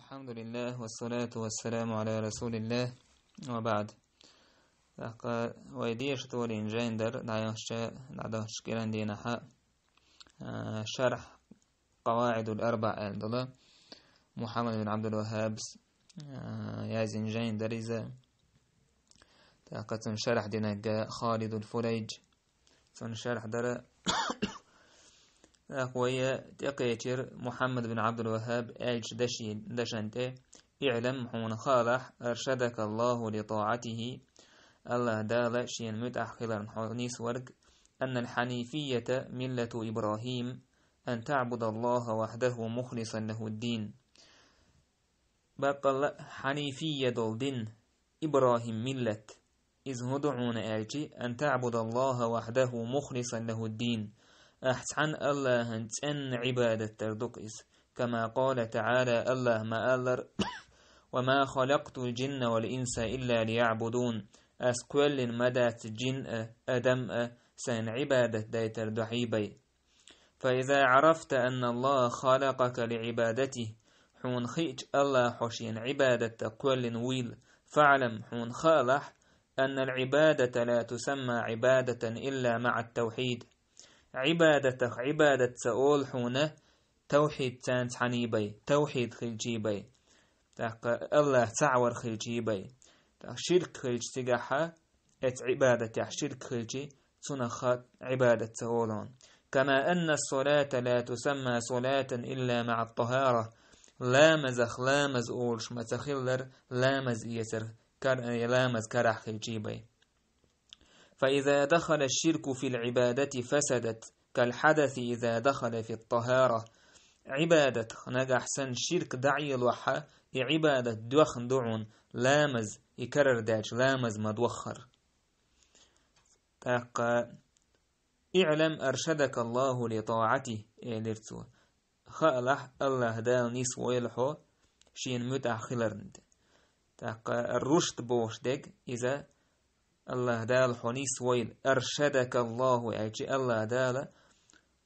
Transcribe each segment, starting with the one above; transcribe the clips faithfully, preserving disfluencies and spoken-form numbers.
الحمد لله والصلاة والسلام على رسول الله وبعد. ТӀаккха вай деша долийна жайна дар дӀаяхача, дӀадахача кӀиран дийнахьа, а, шархь Къаваидул Арбаъ аьнна дола Мухьаммад бин Ӏабдул Ваххабс, а, язйина жайна дар иза. ТӀаккха цун шархь динарг Халидул Фурайж, цун шархь дара. ТӀаккха вай тӀекхечира Мухьаммад бин Ӏабдул Ваххаб аьллача даши-, дашан тӀе: «اعلم», хьуна хаалахь, «أرشدك الله لطاعته», АллахӀ Дала шена муьтӀахь хиларна хьо нийсварг, «أن الحنيفية ملة إبراهيم، أن تعبد الله وحده مخلصا له الدين». Баккъалла хьанифия дола дин, ИбрахӀим миллат, иза хӀун ду хьуна аьлча, «أن تعبد الله وحده مخلصا له الدين», ахь цхьана АллахӀан цӀена Ӏибадат дар ду-кх иза. «كما قال تعالى», АллахӀа ма аллара: «وما خلقت الجن والإنس إلا ليعبدون», Ас кхоьллина ма дац джин а, адам а, Сайна Ӏибадат дайтар духьа бай. «فإذا عرفت أن الله خلقك لعبادته», хьуна хиъча АллахӀ хьо шена Ӏибадатах кхоьллина вуйла, «فاعلم», хьуна хаалахь, «أن العبادة لا تسمى عبادة إلا مع التوحيد». Ӏибадатах Ӏибадат ца олу хьуна, тавхьид царна цхьаьна бай, тавхьид хилча бай. ТӀаккха АллахӀ цхьаъ вар хилча бай. ТӀаккха ширк хилча цигахьа, эца Ӏибадатехь ширк хилча, цунах Ӏибадат ца олу хьуна. «كما أن الصلاة لا تسمى صلاة إلا مع الطهارة». Ламазах ламаз олуш ма ца хиллара, ламаз эцар кар-, э, ламаз карахь хилча бай. «فإذا دخل الشرك في العبادة فسدت كالحدث إذا دخل في الطهارة». Ӏибадатах нагахь санна ширк дӀаелахь, и Ӏибадат доьхна ду хьуна, ламаз, и карара даьлча ламаз ма доххара. ТӀаккха: «اعلم أرشدك الله لطاعته», элира цо. Хаалахь, АллахӀ Дала нийсвойла хьо шена муьтӀахь хиларна тӀе. ТӀаккха рушд бохуш дерг иза, АллахӀ Дала хьо нийсвойла, «أرشدك الله», аьлча АллахӀ Дала,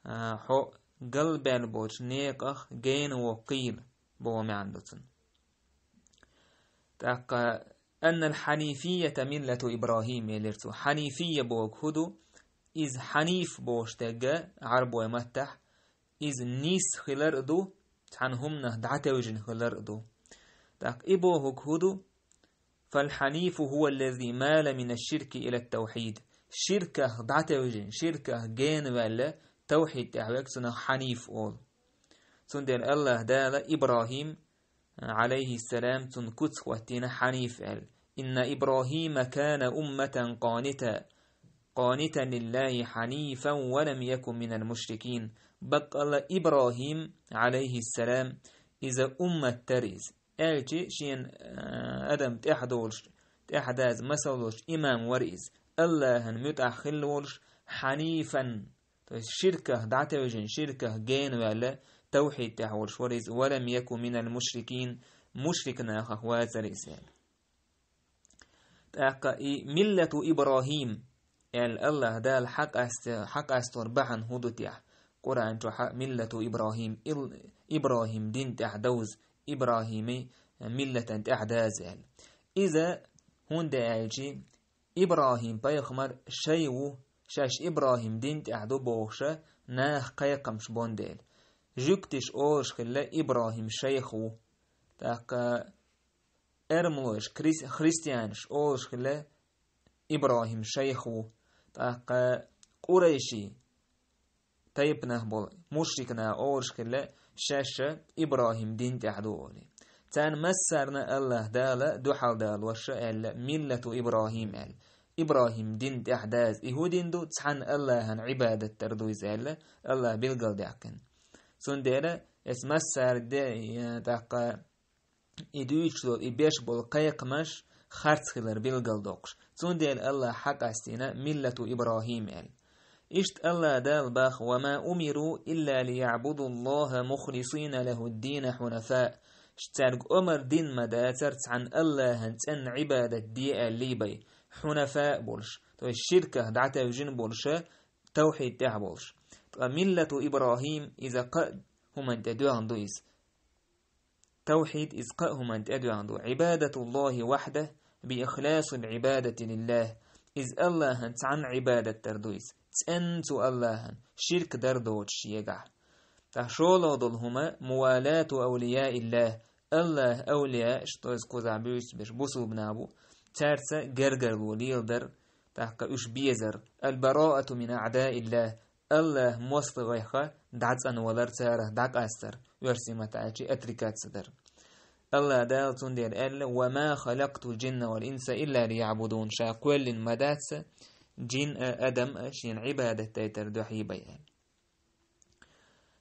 а, хьо галбаьлла болчу некъах гена воккхийла, боху маьӀна ду цунна. ТӀаккха: «أن الحنيفية ملة إبراهيم», элира цо. Хьанифия боху хӀун ду? Иза хьаниф бохуш дерг Ӏарбой маттахь, иза нийса хилар а ду, цхьана хӀуманах дӀатевжина хилар а ду. ТӀаккха и бохург хӀун ду? «فالحنيف هو الذي مال من الشرك إلى التوحيد». Ширках дӀатевжина, ширках гена ваьлла, тавхьид тӀехь верг цунах хьаниф олу. Цундела АллахӀ Дала ИбрахӀим, Ӏалайхиссалам, цунна куц хӀоттийна хьаниф аьлла. «إن إبراهيم كان أمة قانتا، قانتا لله حنيفا ولم يك من المشركين». Баккъалла ИбрахӀим, Ӏалайхиссалам, иза уммат дара иза. Аьлча шена, а, адам тӀаьхьа долуш, тӀаьхьа даза масал долуш имам вара иза. АллахӀан муьтӀахь хилла волуш, хьанифан, то есть ширках дӀатевжина, ширках гена ваьлла, тавхьид тӀехь волуш вара иза, «ولم يك من المشركين», мушрик нахах вацара иза аьлла. ТӀаккха и «миллату ИбрахӀим» аьлла АллахӀ Дала хьакъаста-, хьакъастор бахьана хӀун ду техь? Къуръан чохь а «миллату ИбрахӀим», ил-, ИбрахӀим дин тӀехь довза, ИбрахӀимий миллатан тӀехь даза аьлла. Иза хӀунда аьлча, ИбрахӀим пайхамар шай ву, шаьш ИбрахӀим дин тӀехь ду бохуша, наха кхайкхамаш бон дела. Жуьгтиш олуш хилла ИбрахӀим шайх ву. ТӀаккха эрмалойш, крис-, христианаш олуш хилла ИбрахӀим шайх ву. ТӀаккха къурайши тайпанах болу мушрикна олуш хилла, шаьш ИбрахӀим дин тӀехь ду олий. Царна массарна АллахӀ Дала дуьхьал далоша аьлла, «миллату ИбрахӀим» аьлла. ИбрахӀим дин тӀехь даза. И хӀун дин ду? Цхьана АллахӀан Ӏибадат дар ду иза аьлла, АллахӀ билгалдаьккхина. Цундела эс массара де, э, тӀаккха и дуьйцуш долу, и беш болу кхайкхамаш харц хилар билгалдоккхуш. Цундела АллахӀ хьакъастийна «миллату ИбрахӀим» аьлла. Иштта АллахӀ Дала баха: «وما أمروا إلا ليعبدوا الله مخلصين له الدين حنفاء». Цаьрга омар дин ма дацара цхьана АллахӀан цӀенна Ӏибадат де аьллий бай. Хьунафа болуш, то есть ширках дӀатевжина болуша, тавхьид тӀехь болуш. Ткъа «миллату ИбрахӀим» иза кхаа хӀуманна тӀе доьгӀна ду иза. Тавхьид иза кхаа хӀуманна тӀедоьгӀна ду. عبادة الله وحده بإخلاص العبادة لله. Иза Аллахьан цхьанна Ӏибадат дар ду иза. ЦӀена цу Аллахьан ширк дар доцуш шегахь. ТӀаккха шолгӀа долу хӀума موالاة أولياء الله. Аллахьан авлияаш, то есть кхузахь буьйцуш берш бусулба нах бу, цаьрца гергарло леладар, тӀаккха уьш безар. البراءة من أعداء الله. Аллахьан мостагӀех дӀацӀанвалар, царах дӀакъастар, оьрсийн маттахь аьлча отрекаться дар. Аллахь Дала цундела аьлла: وما خلقت الجن والإنس إلا ليعبدون. Ша кхоьллина ма дац жин а, адам а шена Ӏибадат дайтар дуьхьа бай аьлла.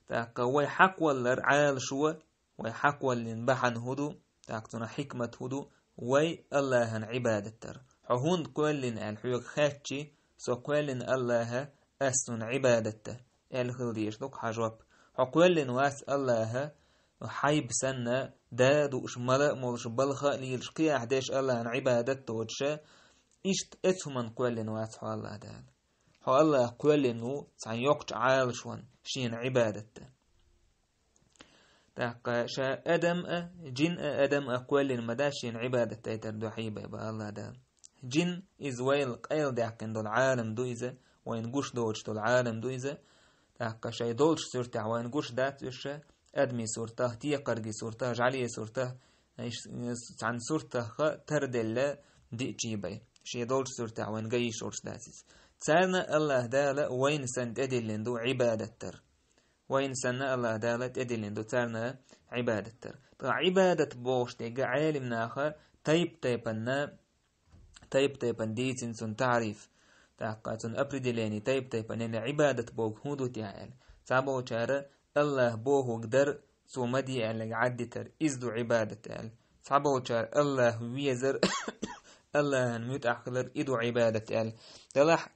ТӀаккха вай хьакхвалар Ӏалашо, вай хьакхваллин бахьана хӀун ду, тӀаккха цунах хьикмат хӀун ду, вай Аллахьан Ӏибадат дар. Хьо хӀунда кхоьллина аьлла хьоьга хаьттича, со кхоьллина Аллахьа, ас цунна Ӏибадат дан, аьлла хила дезаш ду-кх хьан жоп. Хьо кхоьллина вац Аллахьа, хьайба санна, да а дууш, мала а молуш, балха а лелаш, кхин ахь деш Аллахьан Ӏибадат доцуша, иштта оцу хӀуманна кхоьллина вац хьо Аллахь Дала. Хьо Аллахь кхоьллина ву цхьана йоккхачу Ӏалашонна шена Ӏибадат дан. ТӀаккха ша адам а, жин а, адам а кхоьллина ма дац шена Ӏибадат дайтар дуьхьа бай бан Аллахь Дала. Жин иза вайла къайладаьккхина долу Ӏалам ду иза, вайна гуш доцуш долу Ӏалам ду иза. ТӀаккха шайн долчу суьртехь вайна гуш дац уьш, адамийн суртах, текхаргийн суртах, жӀаьлин суртах, иштта цхьана суртах тарделла диъчий бай. Шен долчу суьртехь вайна ган йиш йолуш дац иза. Царна Аллахь Дала вайна санна тӀедиллина ду Ӏибадат дар. Вайна санна Аллахь Дала тӀедиллина ду царна Ӏибадат дар. Ткъа Ӏибадат бохуш дерг Ӏелам наха тайп-тайпанна, тайп-тайпанна дийцина цунна таӀриф. ТӀаккха цунна определение тайп-тайпанна, Ӏибадат бохург хӀун ду те аьлла. Цхьаболчара Аллахь бохург дар, цо ма де аьлларг Ӏаддитар, иза ду Ӏибадат аьлла. Цхьаболчара Аллахь везар, Аллахьан муьтӀахь хилар, и ду Ӏибадат аьлла. Делахь,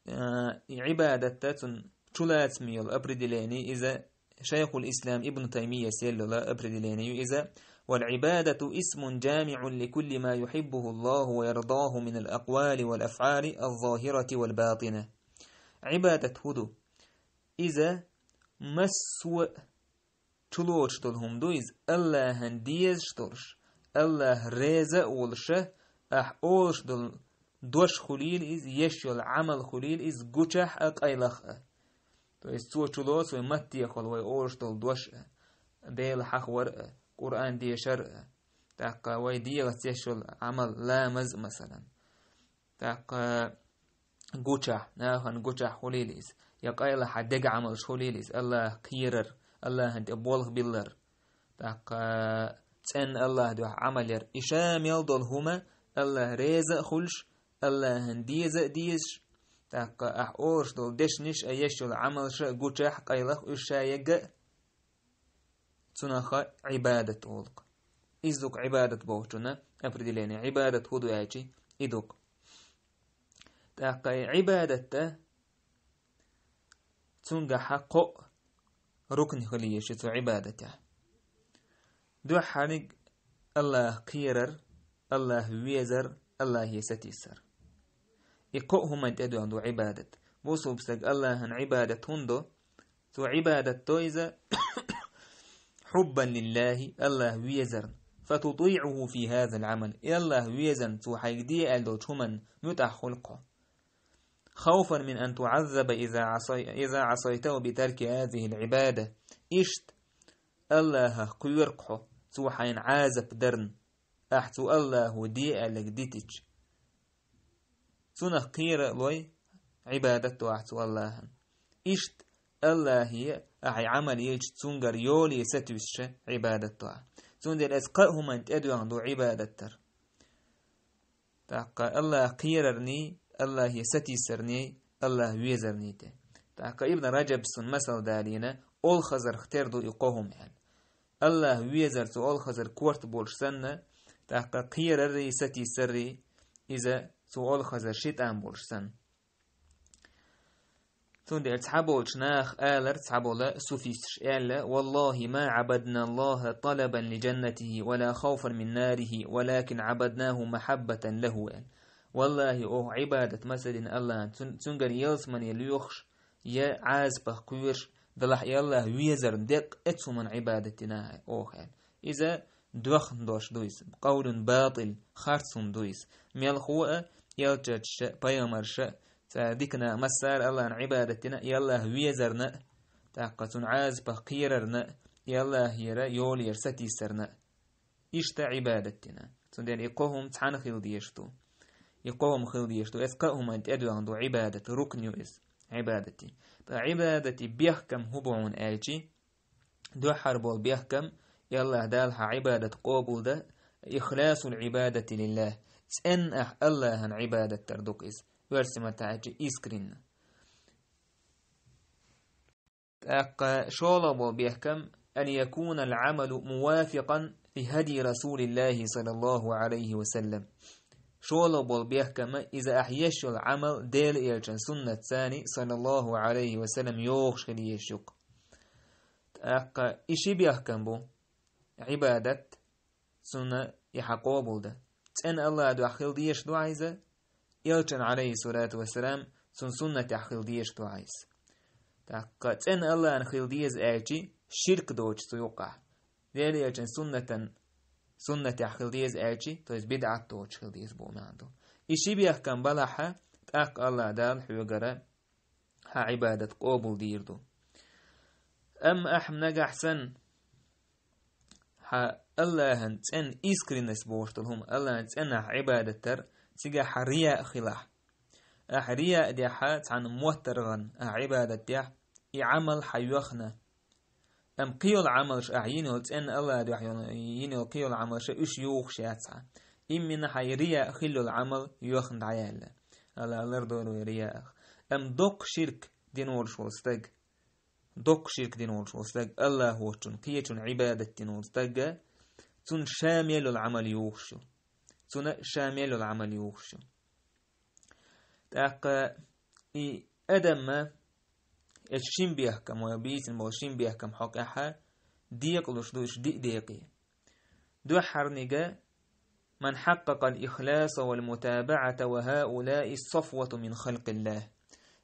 а, и Ӏибадат дан цунна чулацаме йолу определение иза Шайхул-Ислам Ибн Таймияс елла йолу определение ю иза: والعبادة اسم جامع لكل ما يحبه الله ويرضاه من الأقوال والأفعال الظاهرة والباطنة. Ӏибадат хӀун ду? Иза массо а чулоцуш долу хӀума ду иза, Аллахьан дезаш долуш, Аллахь реза а волуша, ахь олуш долу дош хуьлийла иза, еш йолу Ӏамал хуьлийла иза, гучахь а, къайлах а. То есть цо чулоцу вай маттехула вай олуш долу дош а, Дела хьахавар а, Къуръан дешар а, тӀаккха вай дегӀаца еш йолу Ӏамал, ламаз а, масалан. ТӀаккха гучахь, нахана гучахь хуьлийла иза, я къайлахьа дега Ӏамалш хуьлийла иза, Аллахь кхерар, Аллахьан тӀе болх биллар. ТӀаккха цӀенна Аллахь дуьхьа Ӏамал яр. И ша мел долу хӀума Аллахь реза а хуьлуш, Аллахьан деза а дезаш, тӀаккха ахь олуш долу дешнаш а, еш йолу Ӏамалша а гучахь, къайлах уьш ша егга а, цунах Ӏибадат олу-кх. Иза ду-кх Ӏибадат бохучунна определение. Ӏибадат хӀун ду аьлчи, и ду-кх. ТӀаккха и Ӏибадат дан цуьнгахьа кхоъ рукн хила еза цу Ӏибадатехь. Дуьххьарниг Аллахь кхерар, Аллахь везар, Аллахье сатийсар. И кхоъ хӀуманна тӀедоьгӀна ду Ӏибадат. Бусулба стаг Аллахьан Ӏибадат хӀунда до? Цо Ӏибадат до иза حبا لله, Аллахь везарна. فتطيعه في هذا العمل. И Аллахь везарна цо хьайга де аьлла долчу хӀуманна муьтӀахь хуьлу-кх хьо. خوفا من أن تعذب إذا عصي-، إذا عصيته بترك هذه العبادة. Иштта Аллахьах кхоьру-кх хьо, цо хьайна Ӏазап дарна, ахь цу Аллахьо де аьлларг дитича. Цунах кхера а лой, Ӏибадат до ахь цу Аллахьан. Иштта Аллахье ахь и Ӏамал елча цуьнгара йоле сатуьйсуша Ӏибадат до ахь. Цундела оцу кхаа хӀуманна тӀедоьгӀна ду Ӏибадат дар. ТӀаккха Аллахь кхерарний, Аллахье сатийсарний, Аллахь везарний тӀе. ТӀаккха Ибн Раджабс цунна масал далийна, олхазарх тера ду и кхо хӀума аьлла. Аллахь везар цу олхазар корта болуш санна, тӀаккха кхераррий, сатийсаррий, иза цу олхазар ши тӀам болуш санна. Цундела цхьаболчу наха алар, цхьабола суфисташ аьлла: والله ما عبدنا الله طلبا لجنته ولا خوفا من ناره ولكن عبدناه محبة له, аьлла. Валлахьи, оха Ӏибадат ма ца дина Аллахьан, цун-, цуьнгара ялсамане лоьхуш, я Ӏазапах кхоьруш, делахь и Аллахь везарна деккъа оцу хӀуманна Ӏибадат дина оха, аьлла. Иза доьхна дош ду иза. Къавлун батӀил, харц хӀума ду иза. Мелхо а, элчаша, пайхамараша, цара дикана массара Аллахьан Ӏибадат дина, и Аллахь везарна а, тӀаккха цунна Ӏазапах кхерарна а, и Аллахьера йолера сатийсарна а. Иштта Ӏибадат дина. Цундела и кхо хӀума цхьаьна хила дезаш ду. И кхо хӀума хила дезаш ду. Эс кхо хӀуманна тӀедоьгӀна ду Ӏибадат, рукн ю иза. Ӏибадати. Ткъа Ӏибадати бехкам хӀун бу хьуна аьлчи, дуьххьара болу бехкам, и Аллахь Дала хьан Ӏибадат къобалдан, ихласул Ӏибадати лиллахь, цӀенна ахь Аллахьан Ӏибадат дар ду-кх иза, оьрсийн маттахь аьлча искренне. ТӀаккха шолгӀа болу бехкам, ан якуна ал-Ӏамалу мувафикъан ли хӀадйи Расулиллахьи саллаллахьу Ӏалайхьи ва саллам. ШолгӀа болу бехкам, иза ахь еш йолу Ӏамал Делан элчан суннатца, саллаллахьу Ӏалайхьи ва саллам, йогӀуш хила езаш ю-кх. ТӀаккха и ши бехкам бу, Ӏибадат, цунна и хьан къобалдан. ЦӀена Аллахьан дуьхьа хила дезаш ду хьан иза, элчан, Ӏалайхьи ссалату вассалам, цунна суннатехь хила дезаш ду хьан иза. ТӀаккха цӀена Аллахьан хила деза аьлчи, ширк доцуш цу юккъехь. Делан элчан суннатан, суннатехь хила деза аьлчи, то есть бидӀат доцуш хила деза бу маьӀна ду. И ши бехкам балахь, тӀаккха Аллахь Дала хьоьгара хьан Ӏибадат къобалдийр ду. Амма ахь нагахь санна, хьан Аллахьан цӀена искренность бохуш долу хӀума, Аллахьан цӀенна ахь Ӏибадат дар, цигахь хьан рияъ хилахь. Ахь рияъ дехьа цхьана моттаргӀан ахь Ӏибадат дехь, и Ӏамал хьан йоьхна. Амма кхин йолу Ӏамалш ахь йина йолу цӀена Аллахьан дуьхьа йолу, йина йолу кхин йолу Ӏамалш уьш йогӀуш яц хьан. Иммина хьан и рияъ хила йолу Ӏамал йоьхна дӀаяьлла. Аллахь лардойла вай рияъах. Амма доккха ширк дина волуш волу стаг, доккха ширк дина волуш волу стаг, Аллахьочун, кхечун Ӏибадат дина волу стагга, цунна ша мел йолу Ӏамал йогӀуш ю. Цунна ша мел йолу Ӏамал йогӀуш ю. ТӀаккха и адамна, эцу шин бехкам, вай бийцина болу шин бехкам хьокъехь, декъалуш ду уьш диъ декъе. Дуьххьарниг, ман хьакъкъакъал ихласа вал мутабаӀата ва хӀаулаи сафвату мин халкъиллахь.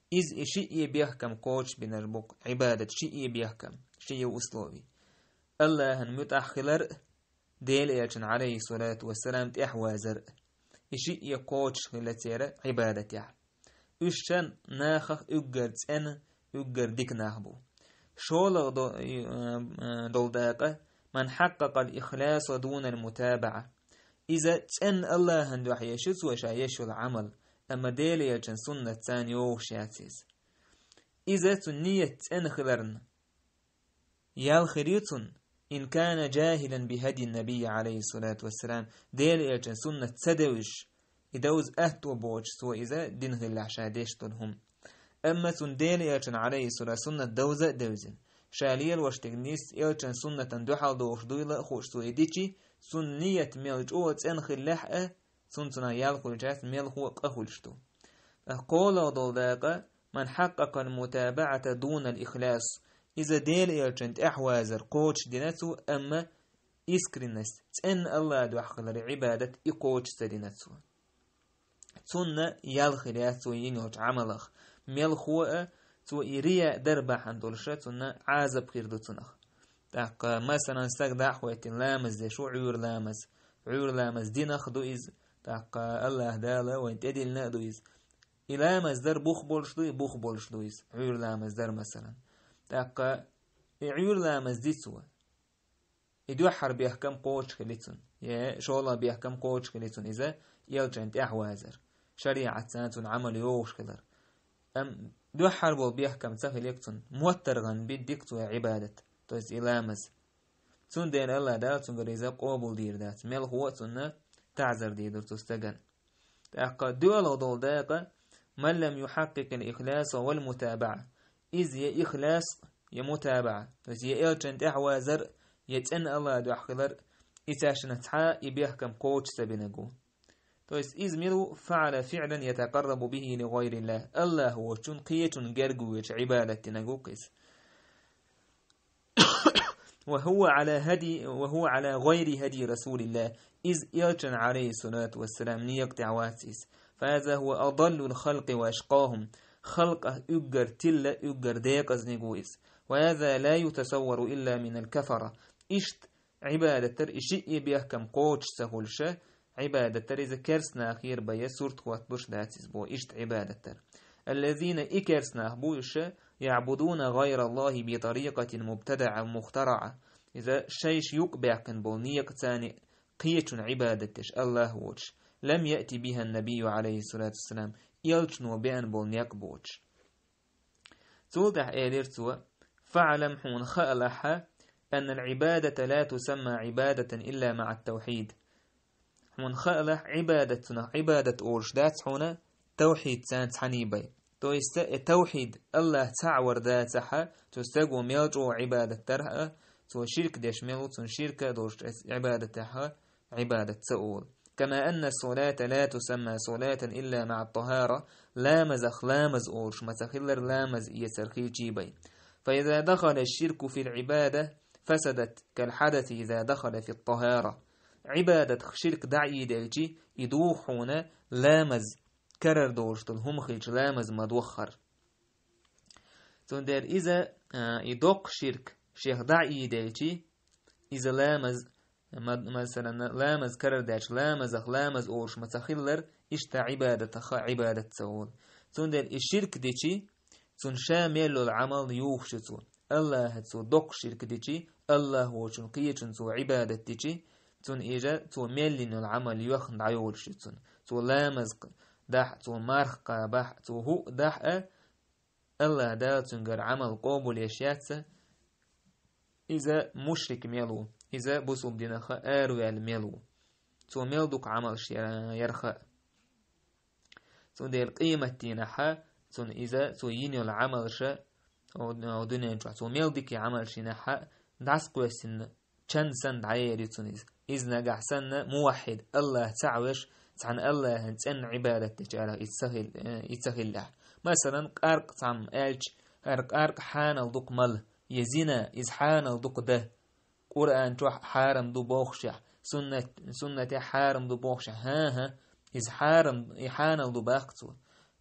Иза и шиъ бехкам кхочушбинарш бу-кх, Ӏибадат шиъ бехкам, шиъ условий. Аллахьан муьтӀахь хилар а, Делан элчан, Ӏалайхьи ссалату вассалам, тӀаьхьавазар а. И шиъ кхочуш хилла церан Ӏибадатехь. Уьш шан нахах уггар цӀена, уггар дика нах бу. ШолгӀа до-, э, э, долу дакъа, ман хьакъкъакъал ихласа дунал мутабаӀа. Иза цӀена Аллахьан дуьхьа еш ю цо ша еш йолу Ӏамал, амма Делан элчан суннатца йогӀуш яц иза. Иза цуьнан ният цӀена хиларна ял хир ю цунна, ин кана жахилан би хӀадйи ннабий, Ӏалайхьи ссалату вассалам, Делан элчан суннат ца девзаш, и довза атто боцуш цо иза дина хилахь ша деш долу хӀума. Амма цунна Делан элчан, Ӏалайхьи ссалам, суннат довза а девзина, ша лелош дерг нийса элчан суннатан дуьхьал догӀуш дуйла а хууш цо и дичи, цунна ният мел чӀогӀа цӀена хиллехь а, цунна цунах ял хуьлуш яц, мелхо а къа хуьлуш ду. ТӀаккха кхоалгӀа долу дакъа, ман хьакъкъакъал мутабаӀата дунал ихлас. Иза Делан элчан тӀаьхьавазар кхочушдина цо, амма искренность, цӀенна Аллахьан дуьхьа хиларе Ӏибадат и кхочуш ца дина цо. Цунна ял хир яц цо йина йолчу Ӏамалах. Мелхо а цо и рияъ дар бахьана долуша цунна Ӏазап хир ду цунах. ТӀаккха, масалан, стаг дӀа а хӀоьттина ламаз деш ву, Ӏуьйра ламаз. Ӏуьйра ламаз динах ду иза. ТӀаккха Аллахь Дала вайн тӀедиллина а ду иза. И ламаз дар бух болуш дуй, бух болуш ду иза. Ӏуьйра ламаз дар, масалан. ТӀаккха и Ӏуьйра ламаз ди цо. И дуьххьара бехкам кхочуш хили цунна. Е шолгӀа бехкам кхочуш хили цунна иза, элчан тӀаьхьавазар. ШариӀатца цунна Ӏамал йогӀуш хилар. Амма дуьххьара болу бехкам ца хилийта цунна. МоттаргӀан бина дика цо Ӏибадат, то есть и ламаз. Цундела Аллахь Дала цуьнгара иза къобалдийр дац. Мелхо а цунна таӀзар дийр ду цу стагана. ТӀаккха доьалгӀа долу дакъа, ман лам юхьаккъикъил ихласа вал мутабаӀа. Иза я ихлас, я мутабаӀа, то есть я элчан тӀаьхьавазар, я цӀенна Аллахьан дуьхьа хилар, и цаьршинна цхьа а и бехкам кхочуш ца бинарг ву. То есть иза мила ву, фаӀала фиӀлан ятакъаррабу бихӀи ли гӀайриллахь. Аллахьочун, кхечун герга воьдуш Ӏибадат динарг ву-кх иза. Ва хӀува Ӏала хӀадйи, ва хӀува Ӏала гӀайри хӀадйи Расулиллахь. Иза элчан, Ӏалайхьи ссалату вассалам, некъа тӀехь вац иза. Фа хӀаза хӀува адаллул халкъи ва ашкъахӀум. Халкъах уггар тилла, уггар декъазниг ву иза. Ва хӀаза ла ютасаввару илла минал кафара. Иштта Ӏибадатар и шиъ бехкам кхочуш ца хуьлуша, Ӏибадатар иза керстанахера бая сурт хӀотталуш дац иза бо, иштта Ӏибадатар. الذين и керстанах бу уьш, يعبدون غير الله بطريقة مبتدعة مخترعة. Иза шайша юкъ баьккхина болу некъаца кхечунна Ӏибадат деш, Аллах воцуш. لم يأت بها النبي عليه الصلاة والسلام. Элчано беана болу некъ боцуш. Цул тӀаьхьа элира цо: فاعلم хьуна хаалахьа, أن العبادة لا تسمى عبادة إلا مع التوحيد. Хьуна хаалахь, Ӏибадат цунах Ӏибадат олуш дац хьуна тавхьид царна цхьаьний бай. То есть, э, тавхьид, Аллах цхьаъ вар дацахьа, цу стаго мел чӀогӀа Ӏибадат дархьа, цо ширк деш мел ву, цунна ширка а долуш Ӏибадатехьа, Ӏибадат ца олу. كما أن الصلاة لا تسمى صلاة إلا مع الطهارة, ламазах ламаз олуш ма ца хиллара, ламаз эцар хилчий бай. فإذا دخل الشرك في العبادة فسدت كالحدث إذا دخل في الطهارة. Ӏибадатах ширк дӀаийделчи, и духу хьуна ламаз, карара долуш долу хӀума хилча ламаз ма доххара. Цундела иза, а, и доккха ширк шех дӀаийделчи, иза ламаз, ма-, масалан, ламаз карардаьлча, ламазах ламаз олуш ма ца хиллара, иштта Ӏибадатаха Ӏибадат ца олу. Цундела и ширк дичи, цунна ша мел йолу Ӏамал юхуш ю цо. Аллахьа цо доккха ширк дичи, Аллах воцунна кхечунна цо Ӏибадат дичи, цунна иза цо мел йина йолу Ӏамал йоьхна дӀайолуш ю цунна. Цо ламаз дахь, цо марха кхабахь, цо хӀуъ дахь а, Аллах Дала цуьнгара Ӏамал къобалъеш яц, иза мушрик мел ву, иза бусулба динаха араваьлла мел ву. Цо мел дукха Ӏамалш яр-, ярха а. Цундела къематдийнахьа цунна иза, цо йина йолу Ӏамалша, о, о, дуьнен чохь, цо мел дика Ӏамалш йинахьа, дӀасакхоьссина чан санна дӀаер ю цунна иза. Иза нагахь санна муваххьид, Аллах цхьаъ веш, цхьана Аллахьан цӀенна Ӏибадат дечу арахь иза ца хил-, э, иза ца хиллехь. Масалан, къаркъа цхьамма аьлча, хӀара къаркъа хьанал дукха мала, я зина, иза хьанал дукха дан. Къуръан чохь хьарам ду бохушехь, суннат, суннатехь хьарам ду бохушехь, хӀан-хӀа, иза хьарам, и хьанал ду баккха цо.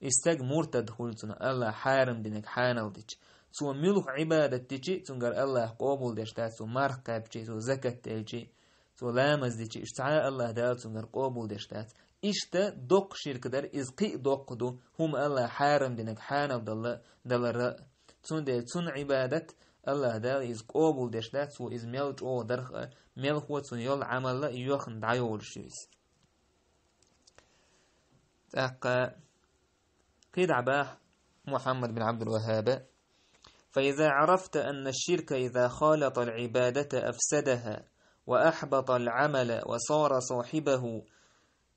И стаг муртад хуьлу цунах, Аллах хьарам динарг хьанал дичи. Цо муьлха Ӏибадат дичи, цуьнгара Аллах къобалдеш дац, цо марха кхаьбчи, цо закат делчи, цо ламаз дичи, уьш цхьа а Аллах Дала цуьнгара къобалдеш дац. Иштта доккха ширк дар, иза кхин а доккха ду, хӀума Аллах хьарам динарг хьанал дала, далара а. Цундела цунна Ӏибадат Аллах Дала иза къобалдеш дац, цо иза мел чӀогӀа дарх а, мелхо цунна йолу Ӏамал а йоьхна дӀайолуш ю иза. ТӀаккха кхидӀа бахьа Мухьаммад бин Ӏабдул-Ваххаба: فإذا عرفت أن الشرك إذا خالط العبادة أفسدها وأحبط العمل وصار صاحبه،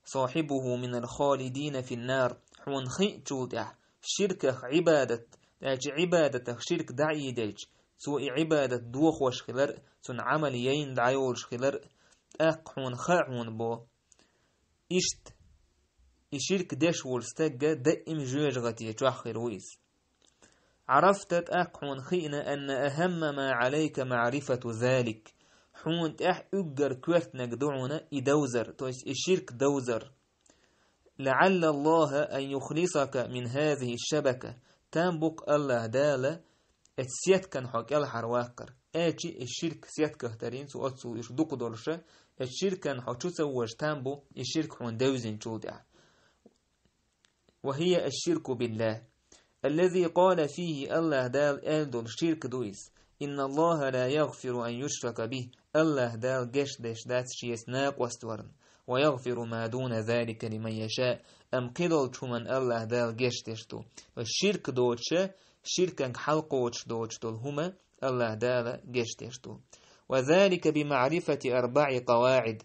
صاحبه من الخالدين في النار. Хьуна хиъчул тӀаьхьа, ширках Ӏибадат, аьлча Ӏибадатах ширк дӀаийделча, цо и Ӏибадат дохош хилар, цунна Ӏамал яйна дӀайолуш хилар, тӀаккха хьуна хаьа хьуна бо. Иштта, и ширк деш волу стагга даим жоьжахате чохь хир ву иза. عرفت, тӀаккха хьуна хиъна, أن أهم ما عليك معرفة ذلك. Хьуна тӀехь уггар коьртаниг ду хьуна и довзар, то есть и ширк довзар. لعل الله أن يخلصك من هذه الشبكة. Там бу-кх Аллах Дала эцу сеткан хьо кӀелхьарваккхар. Аьлчи и ширк сетках тарийна цо, оццул уьш дукха долуша, эцу ширкан хьо чу ца вожа там бу, и ширк хьуна девзинчул тӀаьхьа. وهي الشرك بالله الذي قال فيه, Аллах Дала аьлла долу ширк ду иза: إن الله لا يغفر أن يشرك به. Аллах Дала гечдеш дац шеца накъост варна. ويغفر ما دون ذلك لمن يشاء. Амма кхидолчу хӀуманна Аллах Дала гечдеш ду. Ширк доцуша, ширканга хьалкхочуш доцуш долу хӀума Аллах Дала гечдеш ду. وذلك بمعرفة أربع قواعد.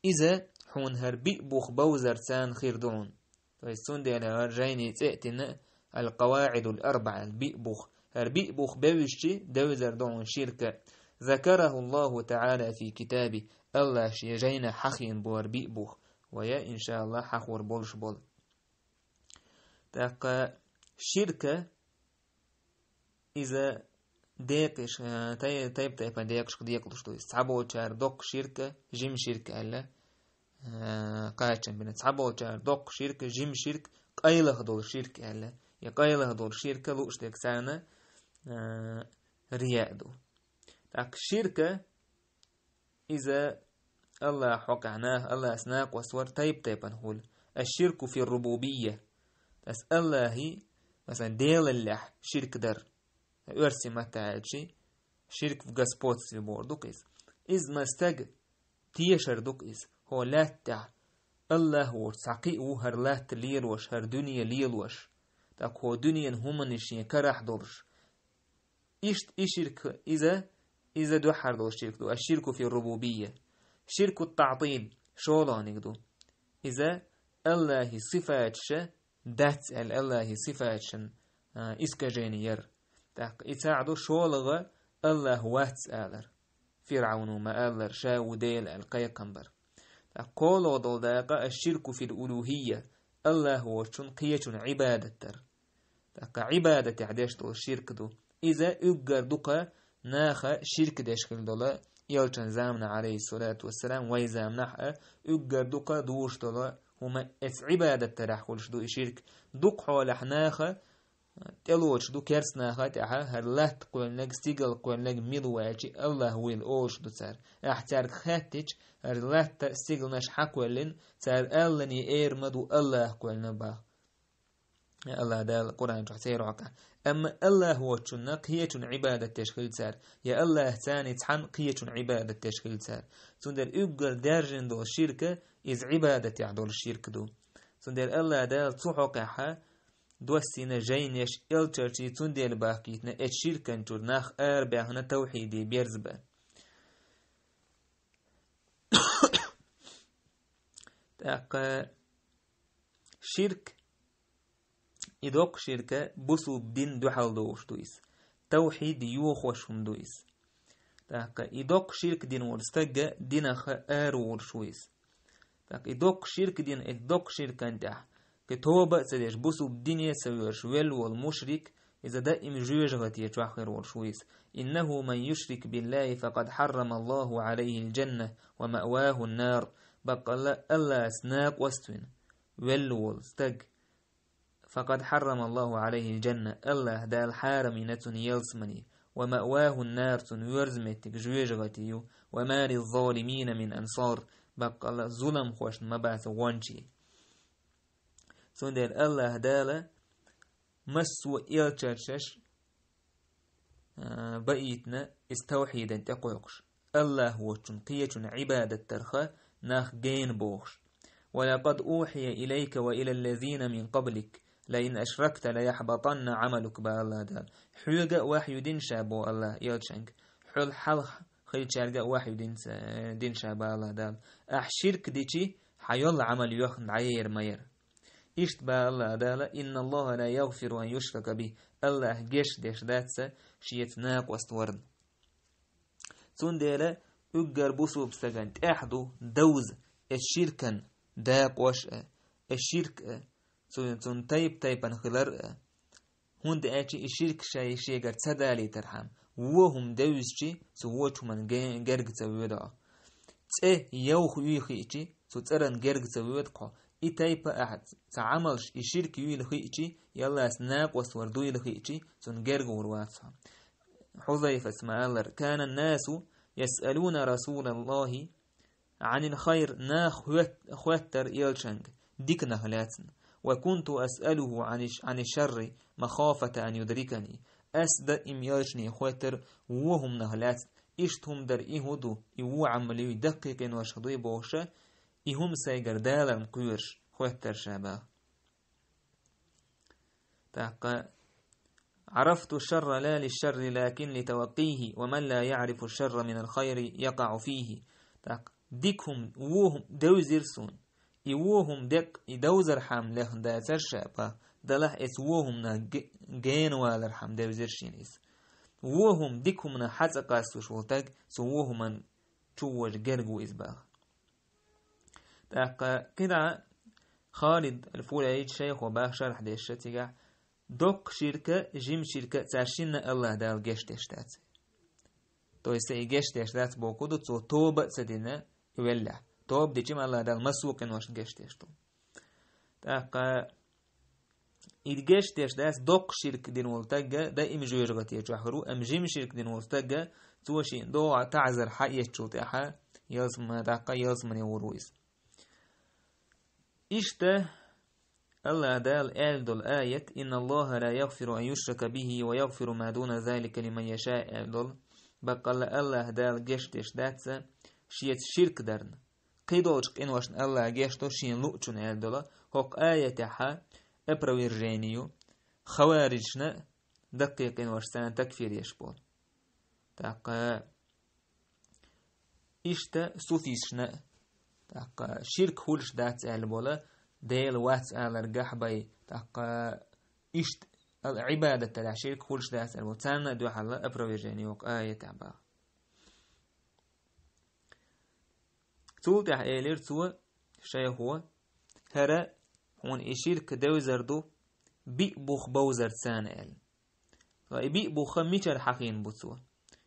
Иза хьуна хӀара биъ бух бовзарца хир ду хьуна. То есть цундела хӀара жайни цӀе а тина, القواعد الأربع, биъ бух. ХӀара биъ бух бевзчи, девзар ду хьуна ширка. ذكره الله تعالى في كتابه. Аллах шен жайна хьахийна бу хӀара биъ бух. Вая, иншааллах, хьахор болуш болу. ТӀаккха ширка иза декъаш, а, тай-, тайп-тайпана декъашка декъалуш ду иза. Цхьаболчара доккха ширка, жима ширка аьлла, а, кхачам бина. Цхьаболчара доккха ширка, жима ширка, къайлаха долу ширка аьлла. И къайлаха долу ширка лууш дерг царна, а, рияъ ду. ТӀаккха ширка Иза Аллахь хьокъехь нах, Аллахьас накъост вар тайп-тайпана хуьлу. Аш-ширку фи рубубийя. Ас Аллахьи, масалан, Делаллехь ширк дар. Оьрсийн маттахь аьлчи, ширк в господстве бохур ду-кх иза. Иза ма стаг тешар ду-кх иза. ХӀо лаьтта тӀехь Аллахь воцу цхьа кхин а ву хӀара латта лелош, хӀара дуьне лелош. ТӀаккха хӀо дуьненан хӀуманаш шен карахь долуш. Иштта и ширк иза, иза дуьххьара долу ширк ду, аш-ширку фи рубубийя. Ширку таътил, шолгӀаниг ду. Иза Аллахьи сифаташа дац аьлла, Аллахьи сифаташан, а, искажение яр. ТӀаккха и цхьаъ ду шолгӀа Аллахь вац алар. ФирӀавну ма-аллара, ша ву Дела аьлла кхайкхам бар. ТӀаккха кхоалгӀа долу дакъа аш-ширку фил улухийя, Аллахь воцчун кхечун Ӏибадат дар. ТӀаккха Ӏибадатехь деш долу ширк ду. Иза уггар дукха наха ширк деш хила долу элчан заманахь, алейхиссалату вассалам, вай заманахь а уггар дукха дуьйш долу хӀума, эца Ӏибадат дарехь хуьлуш ду и ширк. Дукха хьолехь наха тӀелоцуш ду керстанаха тӀехь, хӀара латта кхоьллинарг, стигала кхоьллинарг мила ву аьлчи, Аллахь вуйла олуш ду цара. Ахь цаьрга хаьттича, хӀара латта, стигалнаш хьан кхоьллина, цара аллане эр ма ду, Аллахь кхоьллина баха. Аллахь Дала Къуръан чохь церан хьокъехь. Амма Аллахь воцчунна кхечун Ӏибадат деш хила цара, я Аллахь царний цхьанна кхечун Ӏибадат деш хила цара. Цундела уггар даьржина долу ширка иза Ӏибадатехь долу ширка ду. Цундела Аллахь Дала цу хьокъехь доссийна жайнаш, элчарчий цундела бахкийтина эцу ширкан чуьра нах арабаьхна тавхьиде берзабан. ТӀаккха ширк, и доккха ширка бусулба дин дуьхьал догӀуш ду иза. Тавхьид йохош хӀума ду иза. ТӀаккха и доккха ширк дина волу стагга динах ара волуш ву иза. ТӀаккха и доккха ширк дина, и доккха ширкан тӀехь, кхин тоба а ца деш, бусулба дине а ца воьрзуш велла волу мушрик, иза даим жоьжахате чохь хир волуш ву иза. Иннаху ман юшрик биллахи факъад хьаррама Аллаху алейхил джанна ва маъвахун нар. Баккъалла Аллас накъост вина велла волу стаг, факъад хьаррама Аллаху алейхил джанна, Аллахь Дала хьарам йина цунна ялсамани, ва маъвахун нар, цунна воьрза меттиг жоьжахати ю, ва ма лиззалимина мин ансар, баккъалла зуламхошна ма бац гӀончий. Цундела Аллахь Дала массо а элчарчаш, а, баийтина иза тавхьидан тӀекхойкхуш, Аллахь воцчун кхечун Ӏибадат дарха нах гена бохуш. Ва лакъад ухьия илайка ва илаллазина мин къаблик, ла ин ашракта ла яхьбатанна Ӏамалук, бан Аллахь Дала. Хьоьга а вахью дина ша, бо Аллахь элчанга, хьол хьалха хилчаьрга а вахью дина ша, дина ша, бан Аллахь Дала. Ахь ширк дичи, хьан йолу Ӏамал йоьхна дӀаер ма яра. Иштта бан Аллахь Дала: «Инна Аллаха ла ягъфиру ан юшрака бихи». Аллахь геш деш дац шеца накъост варна. Цундела уггар бусулба стаган тӀехь ду довза эс ширкан дакъош а, эс ширк а, цу-, цунна тайп-тайпана хилар а. ХӀунда аьлча и ширк шай шегара ца далийтархьама, вон хӀума девзичи, цу вочу хӀуман ге-, герга ца воьду хьо. ЦӀе йовха юй хиъчи, цу цӀаран герга ца воьду хьо. И тайпа ахьа ца Ӏамалш и ширк юйла хиъчи, яллас накъост вар дуйла хиъчи, цунна герга вур вац хьо. Хьузайфас ма-аллара: «Кана насу ясъалуна Расулаллахи Ӏанил хайр», нах хӀоьт-, хоьттар элчанга диканах лаьцна. «Ва кунту асъалуху Ӏани-, Ӏани шарри махафата ан юдрикани». Ас даим элчане хоьттар вон хӀуманах лаьцна. Иштта хӀума дар и хӀун ду, и вон Ӏамал юй, даккхий къиношах дуй бохуша, и хӀума сайгара даларна кхоьруш хоьттар ша баха. ТӀаккха: «Ӏарафту шарра ла лишшарри, лакин литаваккихи, ва ман ла яърифу шарра минал хайри якъаъу фихи». ТӀаккха дика хӀума, вон хӀума девзира суна. И вон хӀума декъ, и довзархьама лехна дацара ша, баха, далахь эца вон хӀуманах ге-, гена валархьама девзира шена иза. Вон хӀума, дика хӀуманах хьа ца къастуш волу таг, цу вон хӀуман чу вожа герга ву иза, баха. ТӀаккха кхидӀа Халид аль-Фулайч шайхо баха шархь дешша цигахь: «Доккха ширка, жима ширка цаьршинна Аллахь Дала геш деш дац». То есть и геш деш дац боху ду, цо тоба а ца дина и веллехь. Тоба дичи-м Аллахь Дала массо а къиношна геш деш ду. ТӀаккха и геш деш дац, доккха ширк дина волу тагга даим жоьжахате чохь хир ву, амма жима ширк дина волу тагга цо шен догӀа таӀзар хьаэцчул тӀаьхьа ялсма-, тӀаккха ялсмане гӀур ву иза. Иштта АллахӀ Дала аьлла долу аят: «Инна Аллаха ла ягъфиру ан юшрака бихи ва ягъфиру ма дуна залика лиман яша», аьлла долу. Баккъалла АллахӀ Дала гечдеш дац шеца ширк дарна. Кхидолчу къиношна АллахӀ гечдо шена луучунна аьлла долу. ХӀокху аятехьа опровержение ю хаварижна а, даккхий къиношна царна такфир еш болу. ТӀаккха иштта суфисташна а, тӀаккха ширк хуьлуш дац аьлла болу, Дела вац алар гахь бай, тӀаккха иштта ал-, Ӏибадат далахь ширк хуьлуш дац аьлла болу. Царна а дуьхьал опровержение йоккху аятехь баха. Цул тӀаьхьа элира цо, шайхо: «ХӀара хьуна и ширк девзар ду, биъ бух бовзар царна», аьлла. Ткъа и биъ буха мичара хьахийна бу цо?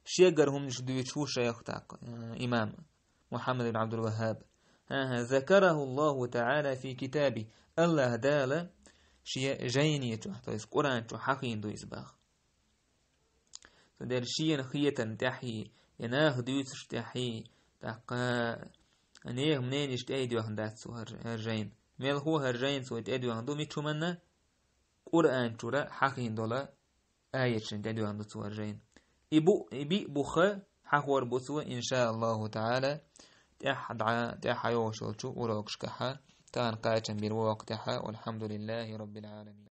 Шегара хӀуманаш дуьйцуш ву шайх тӀаккха, э, имам Мухаммад ибн Абдул-Ваххаб. ХӀан-хӀа, «закараху Аллаху та'ала фи китаби», АллахӀ Дала шен жайне чохь, то есть Къуръан чохь хьахийна ду иза баха. Цундела шена хетарна тӀаьхьий, я наха дуьйцурш тӀаьхьий, тӀаккха нехан мненеш тӀе а доьхна дац цо хӀара, хӀара жайна. Мелхо хӀара жайна цо тӀе а доьхна ду, мича хӀуманна? Къуръан чуьра хьахийна долу аяташна тӀе а доьхна ду цо хӀара жайна. И бу-, и биъ буха хьахор бу цо, иншааллаху та'ала, тӀаьхьа дӀа-, тӀаьхьа йогӀуш йолчу урокашкахьа. Тахана кхачам бира вокху тӀаьхьа. Валхьамдулиллахи раббил Ӏаламин.